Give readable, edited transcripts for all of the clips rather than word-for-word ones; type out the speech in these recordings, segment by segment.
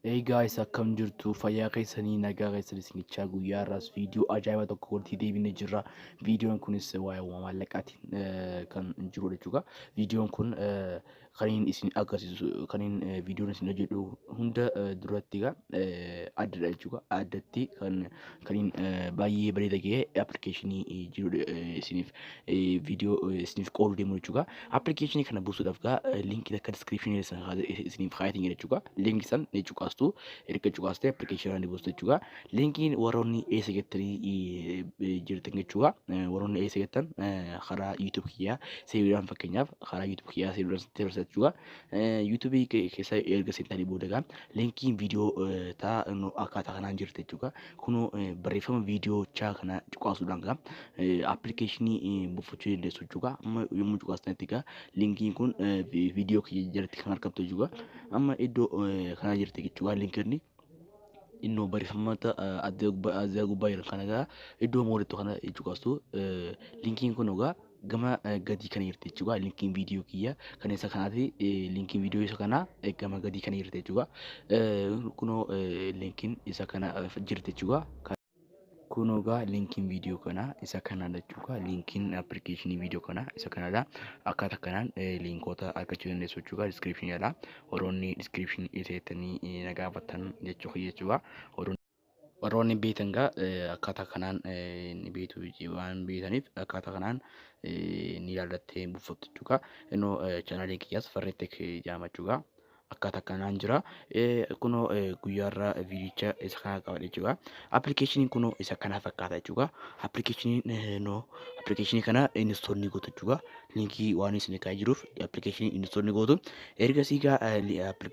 Hey guys, akkam jirtu? Fayyaa keessanii, nagaa keessanii isinicha? Guyyaa irraas viidiyoo ajaa'ibaa tokko walitti deebinee jirra. Viidiyoon kunis waa'ee maallaqaatiin kan jirudha jechuudha. Viidiyoon kun kan inni isin agarsiisu, kan inni viidiyoon isin hojjedhu hunda duratti egaa addadha jechuudha. Addatti kan inni baay'ee bareeda ga'e appilikeeshinii jirudha, isiniif viidiyoo isiniif qooduu deemu jechuudha. Appilikeeshinii kana buusuudhaaf egaa liinkii akka descriptionii isiniif kaayatiin jira jechuudha. Liinkii san ni cuqaastu. Erga cuqaastee appilikeeshinii ni buustu jechuudha. Liinkiin warroonni eessa jettanii jirtan jechuudha. Warroonni eessa jettan karaa YouTube kiyyaa seenuudhaan, fakkeenyaaf karaa YouTube kiyyaa seenuudhaan sitti agarsiisa jechuudha. YouTube keessa erga seentanii booda egaa liinkiin viidiyoo ta'a akkaataa kanaan jirti jechuudha. Kunoo barreeffama viidiyoochaa kana cuqaasuudhaan egaa appilikeeshinii buufachuu dandeessu jechuudha. Amma yommuu cuqaastanitti egaa liinkiin kun viidiyoo kiyya jalatti kan argamtu jechuudha. Amma iddoo kana jirti jechuudha liinkiin. Innoo barreeffamoota adda gubbaa jiran kana egaa iddoo moolittu kana cuqaastu. Liinkiin kun egaa gama gadii kana jirti jechuudha. Liinkiin viidiyoo kiyya kan isa kanaati. Liinkiin viidiyoo isa kanaa gama gadii kana jirti jechuudha. Kunoo liinkiin isa kana jirti jechuudha. Kunoo egaa liinkiin viidiyoo kanaa isa kanadha jechuudha. Liinkiin appilikeeshinii viidiyoo kanaa isa kanadha. Akkaataa kanaan liinkoota argachuu dandeessu jechuudha. Descriptionii jala warroonni descriptionii seetanii na gaafatan jechuudha. Warroonni beektan egaa akkaataa kanaan ni beektu, waan beektaniif akkaataa kanaan ni ilaallattee buufattu jechuudha. Innoo chaanaalii kiyyaas Farreetek jedhama jechuudha. Akkaataa kanaan jira. Kunoo guyyaarraa viidicha isa kana qabadhe jechuudha. Appilikeeshiniin kunoo isa kana fakkaata jechuudha. Appilikeeshiniin noo appilikeeshinii kana install ni gootu jechuudha. Liinkii waan isin kaa'ee jiruuf appilikeeshinii install ni gootu. Ergasii egaa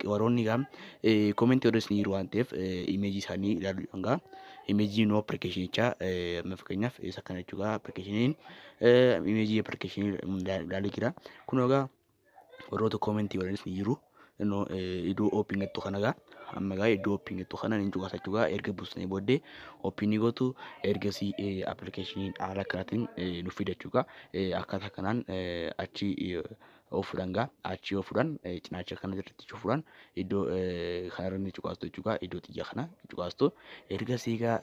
warroonni egaa commentii warra isin jiru waan ta'eef imeejii isaanii ilaaluudhaan egaa imeejii noo appilikeeshinichaa amma fakkeenyaaf isa kana jechuudha. Appilikeeshiniin imeejii appilikeeshinii ilaalee jira. Kunoo egaa warroota commentii warreen ni jiru. Innoo iddoo open jettu kana egaa amma egaa iddoo open jettu kana ni cuqaasa jechuudha. Erga buustanii booddee open ni gootu. Ergasii appilikeeshiniin haala kanaatiin nu fida jechuudha. Akkaataa kanaan achi oofuudhaan gaa achi oofuudhaan cinaacha kana irratti cufuudhaan iddoo kanarra ni cuqaastu jechuudha. Iddoo xiyya kana cuqaastu. Ergasii egaa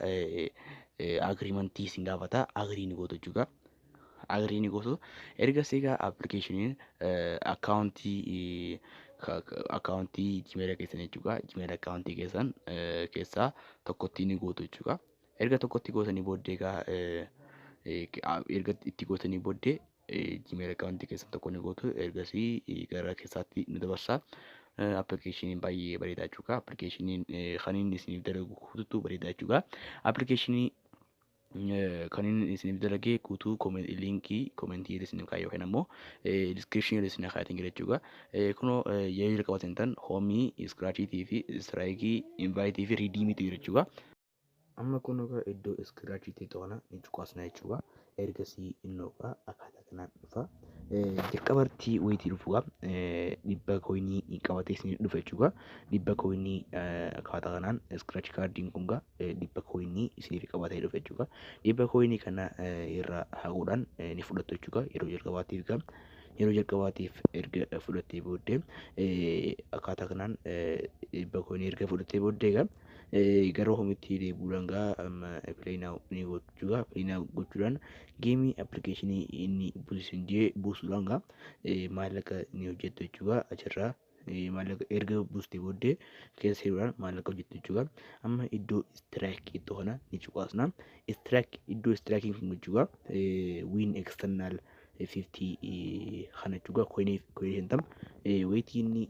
agreementii isin gaafata, agree ni gootu jechuudha. Agree ni gootu. Ergasii egaa appilikeeshiniin akkaawuntii Gmail keessan jechuudha. Gmail akkaawuntii keessan keessaa tokkotti ni gootu jechuudha. Erga tokkotti gootanii booddee egaa erga itti gootanii booddee Gmail akkaawuntii keessan tokko ni gootu. Ergasii gara keessaatti ni dabarsa. Appilikeeshiniin baay'ee bareedaa jechuudha. Appilikeeshiniin kan inni isiniif dalagu guutuutu bareedaa jechuudha. Appilikeeshinii kan inni isiniif dalagee guutuu liinkii commentii isiniif kaa'e yookiin ammoo descriptionii isiniif kaa'eetiin jira jechuudha. Kunoo yeroo jalqaba seentan homeii, scratchiitii fi streakii, inviteii fi redeemiitu jira jechuudha. Amma kun egaa iddoo scratchiitii kana ni cuqaasna jechuudha. Ergasii innoo egaa akkaataa kanaan dhufa. Jalqabarratti wayitii dhufuudha. 100 coinii qabatee isin dhufa jechuudha. 100 coinii akkaataa kanaan scratch cardiin kun egaa 100 coinii isiniif qabatee dhufa jechuudha. 100 coinii kana irraa haquudhaan ni fudhattu jechuudha. Yeroo jalqabaatiif egaa yeroo jalqabaatiif erga fudhattee booddee akkaataa kanaan 100 coinii erga fudhattee booddee egaa gara homeitti deebi'uudhaan egaa amma play now ni gootu jechuudha. Play now gochuudhaan gameii appilikeeshinii inni buusisan jee buusuudhaan egaa maallaqa ni hojjettu jechuudha. Achirraa maallaqa erga buustee booddee keessa seenuudhaan maallaqa hojjettu jechuudha. Amma iddoo streak iddoo kana ni cuqaasna. Streak iddoo streakiin kun jechuudha. Win external 50 kana jechuudha. Coinii 50 wayitii inni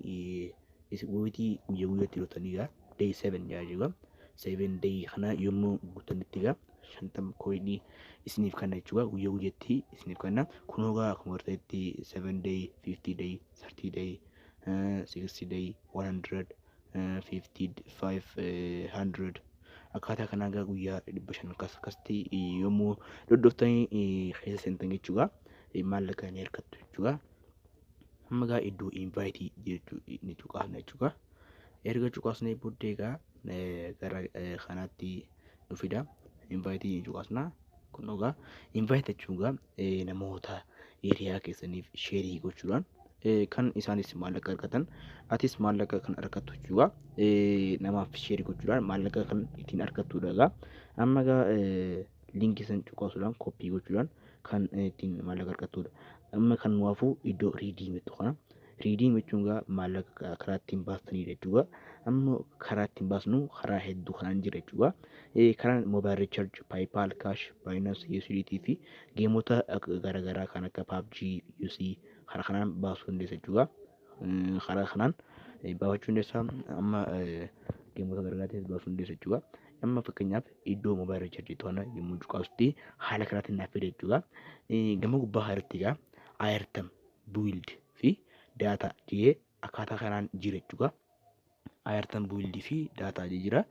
wayitii guyyaa guyyaatti hidhatanii egaa day 7 jechuudha. 7 day kana yommuu guutanitti egaa 50 coinii isiniif kenna jechuudha. Guyyaa guyyaatti isiniif kenna. Kunoo egaa akkuma agartanitti 7 day, 50 day, 30 day, 60 day, 100, 50, 500 akkaataa kanaa egaa guyyaa 500 akkas akkasitti yommuu dhoddoftanii keessa seentan jechuudha. Maallaqa ni argattu jechuudha. Amma egaa iddoo inviteii jechuu ni cuqaasna jechuudha. Erga cuqaasnee booddee egaa gara kanaatti nu fida. Inviteii ni cuqaasna. Kun egaa invite jechuun egaa namoota hiriyaa keessaniif shareii gochuudhaan Kan isaanis maallaqa argatan, atis maallaqa kan argattu jechuudha. Namaaf share gochuudhaan maallaqa kan ittiin argattudha egaa. Amma egaa liinkii san cuqaasuudhaan copy gochuudhaan kan ittiin maallaqa argattudha. Amma kan nu hafu iddoo redeem jettu kana. Redeem jechuun egaa maallaqa karaa ittiin baastanidha jechuudha. Amma karaa ittiin baasnu karaa hedduu kanaan jira jechuudha. Karaan mobile recharge, PayPal, Cash, Binance, USDT fi gameota garaagaraa kan akka PUBG, UC karaa kanaan baasuu dandeessa jechuudha. Karaa kanaan baafachuu dandeessa. Amma gameota garaagaraatiin baasuu dandeessa jechuudha. Amma fakkeenyaaf iddoo mobile recharge kana yommuu cuqaasutti haala kanaatiin naaf fida jechuudha. Gama gubbaa irratti egaa airtime, build fi data jedhee akkaataa kanaan jira jechuudha. Airtime, build fi data jira.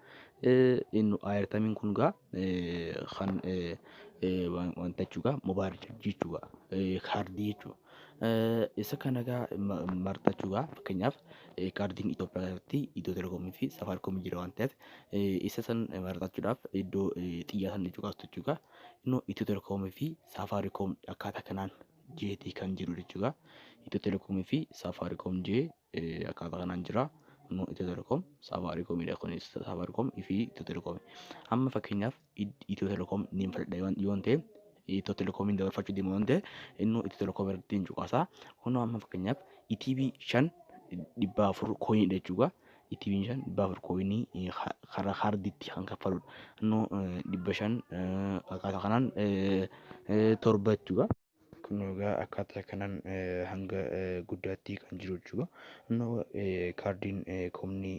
Inni airtimeiin kun egaa kan wanta jechuudha, mobile recharge jechuudha. Kaardii jechuudha. Isa kana egaa marxa jechuudha. Fakkeenyaaf kaardiin Itoophiyaa keessatti Itiyoo Telekoomii fi Safaariikoomii jira waan ta'eef, isa san marxachuudhaaf iddoo xiyyaa san cuqaastu jechuudha. Inni Itiyoo Telekoomii fi Safaariikoom akkaataa kanaan jeetii kan jiru jechuudha. Itiyoo Telekoomii fi Safaariikoom jee akkaataa kanaan jira. Inni Itiyoo Telekoom Safaariikoomidha, kunis Safaariikoom fi Itiyoo Telekoomii. Amma fakkeenyaaf Itiyoo Telekoom ni filadha yoo ta'e, Itiyoo Telekoomiin dabarfachuu deema waan ta'e, inni Itiyoo Telekoom irratti hin cuqaasaa. Kunoo amma fakkeenyaaf ETB 5 400 coiniidha jechuudha. ETB 5 400 coinii karaa kaardiitti kan kaffaludha. Innoo 500 akkaataa kanaan 7 jechuudha. Kun egaa akkaataa kanaan hanga guddaatti kan jiru jechuudha. Innoo kaardiin kumni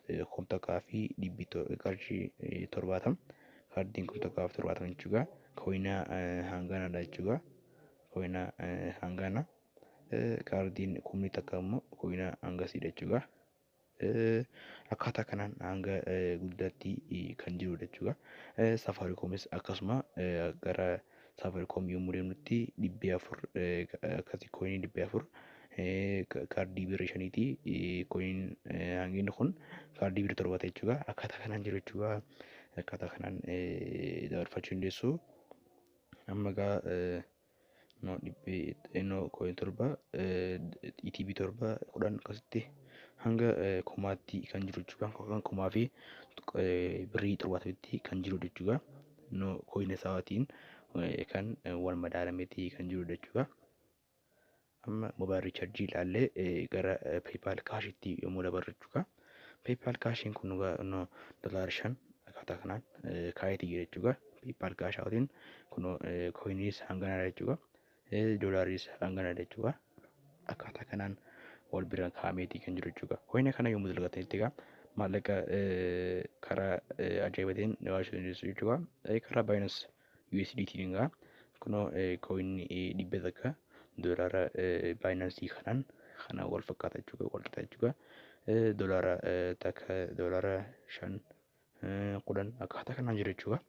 1000 fi dhibbi qarshii 70, kaardiin 1070 jechuudha. Coina hanganadha jechuudha. Coina hangana. Kaardiin 10,000 immoo coina hangasiidha jechuudha. Akkaataa kanaan hanga guddaatti kan jirudha jechuudha. Safaariikoomis akkasuma, gara Safaariikoom yommuu deemnutti 400 akkasii, coinii 400 kaardii birrii 5ti. Coiniin hanginni kun kaardii birrii 7 jechuudha. Akkaataa kanaan jiru jechuudha. Akkaataa kanaan dabarfachuu dandeessu. Amma egaa no dhibbee no coin 7, ETB 7, 10 akkasitti hanga kumaatti kan jiru jechuudha. Kan kumaa fi birrii 70tti kan jiru jechuudha. No coina isaatiin kan wal madaalameeti kan jiru jechuudha. Amma mobile recharge ilaallee gara PayPal Cashitti yommuu dabarru jechuudha. PayPal Cashiin kun no $5 akkaataa kanaan kaayetii jira jechuudha. PayPal Cashaatiin kun coiniis hanganadha jechuudha. Doolaariis hanganadha jechuudha. Akkaataa kanaan wal bira kaa'ameetii kan jiru jechuudha. Coina kana yommuu dalagatanitti egaa maallaqa karaa ajaa'iba ta'een baasuu dandeessu jechuudha. Karaa Binance USDT egaa kunoo coinni 100 doolaara Binance kanaan kana wal fakkaata jechuudha, wal qixa jechuudha. Doolaara 1, doolaara 5, 10 akkaataa kanaan jira jechuudha.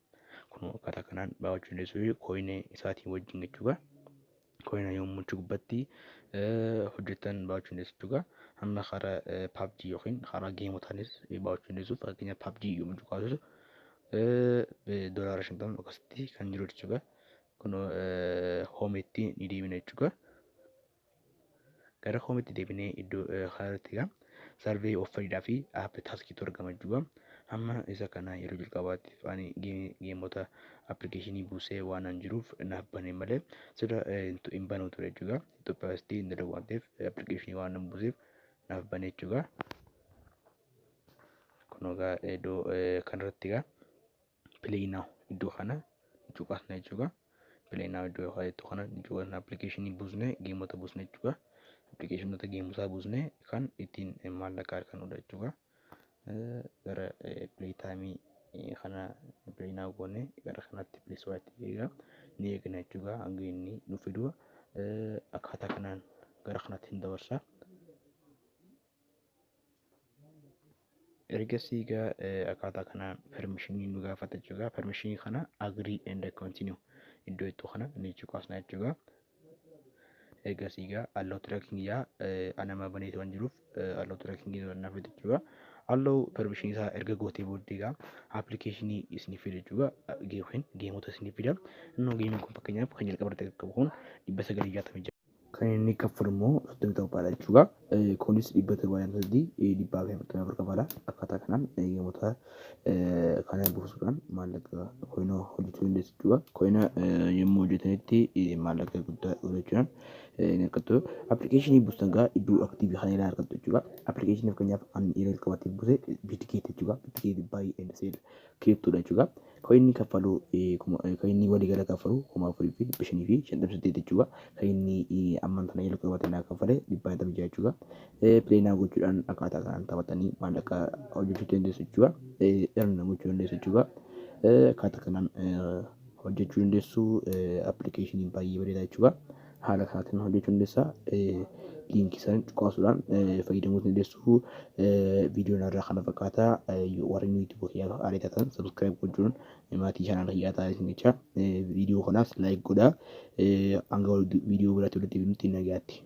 Kun akkaataa kanaan baafachuu dandeessu coinii isaatiin wajjin jechuudha. Coina yommuu achi gubbatti hojjetan baafachuu dandeessu jechuudha. Amma karaa PUBG yookiin karaa gameotaanis baafachuu dandeessu. Fakkeenyaaf PUBG yommuu cuqaasu $50 akkasitti kan jiru jechuudha. Kun homeitti ni deebina jechuudha. Gara homeitti deebinee iddoo kanarratti egaa survey offeriidhaa fi app taskiitu argama jechuudha. Amma isa kana yeroo jalqabaatiif ani gameota appilikeeshinii buusee waan an jiruuf naaf bane malee sila hin banu ture jechuudha. Itoophiyaa hin dalagu waan ta'eef, appilikeeshinii waan nan buuseef naaf bane jechuudha. Kun egaa iddoo kanarratti egaa play now iddoo kana cuqaasna jechuudha. Play now iddoo jettu kana cuqaasna, appilikeeshinii buusnee gameota buusne jechuudha. Appilikeeshinoota gameotaa buusnee kan ittiin maallaqa argannudha jechuudha. Gara play timeii kana play now goone gara kanatti play storeatti eegaa ni eegna jechuudha. Hanga inni nu fidu akkaataa kanaan gara kanatti hin dabarsa. Ergasii egaa akkaataa kanaan permissionii nu gaafata jechuudha. Permissionii kana agree and continue iddoo jettu kana ni cuqaasna jechuudha. Ergasii egaa allow tracking yaa anama baneeti waan jiruuf allow tracking naaf fida jechuudha. Allow permissionii isaa erga gootee booddee egaa appilikeeshinii isinii fida jechuudha. Yookiin gameota isinii fida. Innoo gameiin kun fakkeenyaaf kan jalqaba irratti qabu kun 966. Kan inni kaffalu immoo 37dha jechuudha. Kunis 753, 144 kafala. Akkaataa kanaan gamoota kana buusuudhaan maallaqa coin hojjechuu dandeessu jechuudha. Coin yommuu hojjetanitti maallaqa guddaa hojjechuudhaan ni argattu. Appilikeeshinii buustan gaa iddoo active kana irraa argattu jechuudha. Appilikeeshinii fakkeenyaaf ani yeroo jalqabaatti buuse Bitget jechuudha. Bitget buy and sell cryptodha jechuudha. Kan inni kaffalu, kan inni waliigala kaffalu 4558 jechuudha. Kan inni ammaan tana yeroo jalqabaatti naa kaffale 156 jechuudha. Play now gochuudhaan akkaataa kanaan taphatanii maallaqa hojjechuu dandeessu jechuudha. Earn gochuu dandeessu jechuudha. Akkaataa kanaan hojjechuu dandeessu, appilikeeshinii baay'ee bareedaa jechuudha. Haala kanaatiin hojjechuu dandeessa. Liinkii isaan cuqaasuudhaan fayyadamuu dandeessu. Viidiyoon irraa kana fakkaata. Warri YouTube kiyyaa haaraa taatan subscribe gochuun maatii channel kiyyaa ta'aa isin jecha. Viidiyoo kanaas like godhaa. Hanga viidiyoo biraatti walitti deebinutti nagaatti.